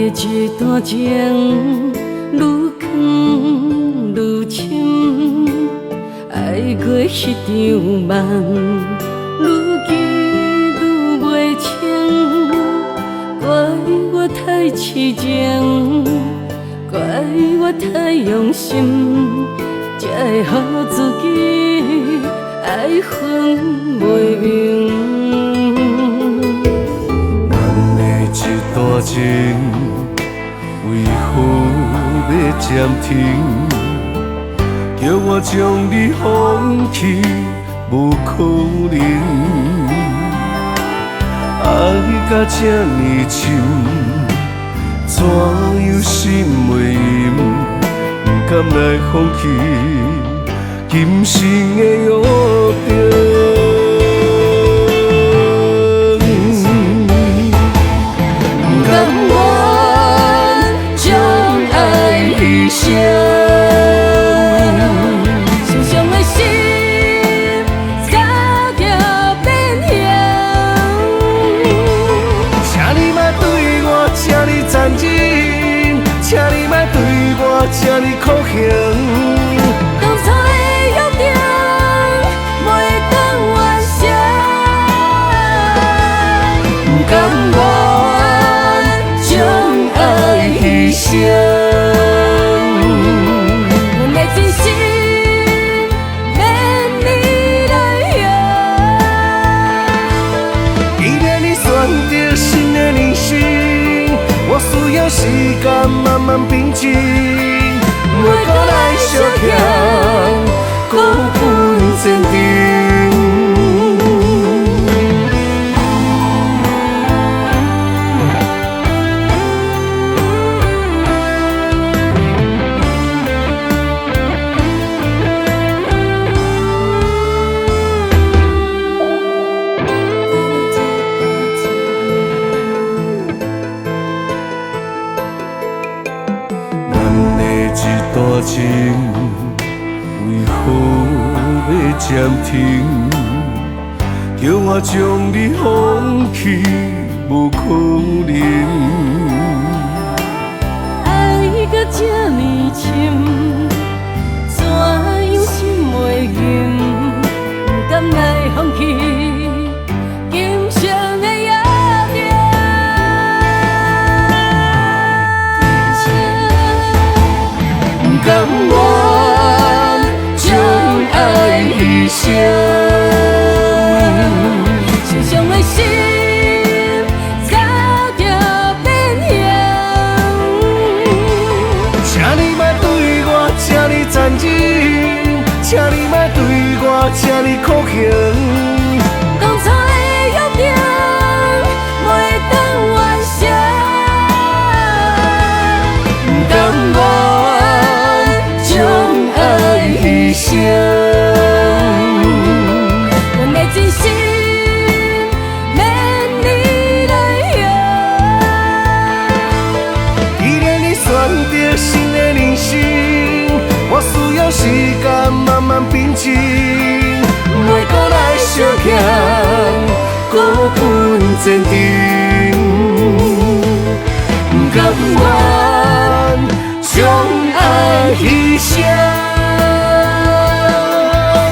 的這段情，愈藏愈深，愛過彼場夢，愈記愈袂清。怪我太癡情，怪我太用心，才會予自己愛恨袂明。咱的這段情，為何欲暫停？叫我將你放棄，無可能。愛到這呢深，怎樣心袂沉？不甘來放棄今生的約定。不甘願將愛犧牲，受傷的心早就變形。請你莫對我這呢殘忍，請你莫對我這呢苦情。當初的約定袂當完成，不甘願將愛犧牲。阮的真心免你來贏。既然你選擇新的人生，我需要時間慢慢平靜，袂閣來相欠，孤本前程。咱的這段情，為何欲暫停？叫我將你放棄，無可能。愛到這呢深，怎樣心袂沉？不甘來放棄今生的約定。不甘願將愛犧牲，受傷的心早就變形。請你莫對我這呢殘忍，請你莫對我這呢苦情。當初的約定袂當完成，不甘願將愛犧牲。阮的真心免你來贏。既然你選擇新的人生，我需要時間慢慢平靜，袂閣來相欠，孤本前程。不甘願將愛犧牲。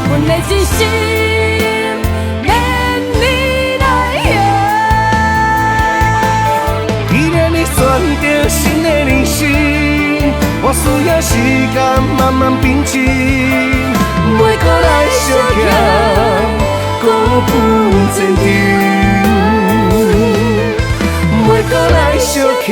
阮的真心免你來贏。既然你選擇新的人生，我需要時間慢慢平靜，袂閣來相欠，孤本前程。袂閣來相欠，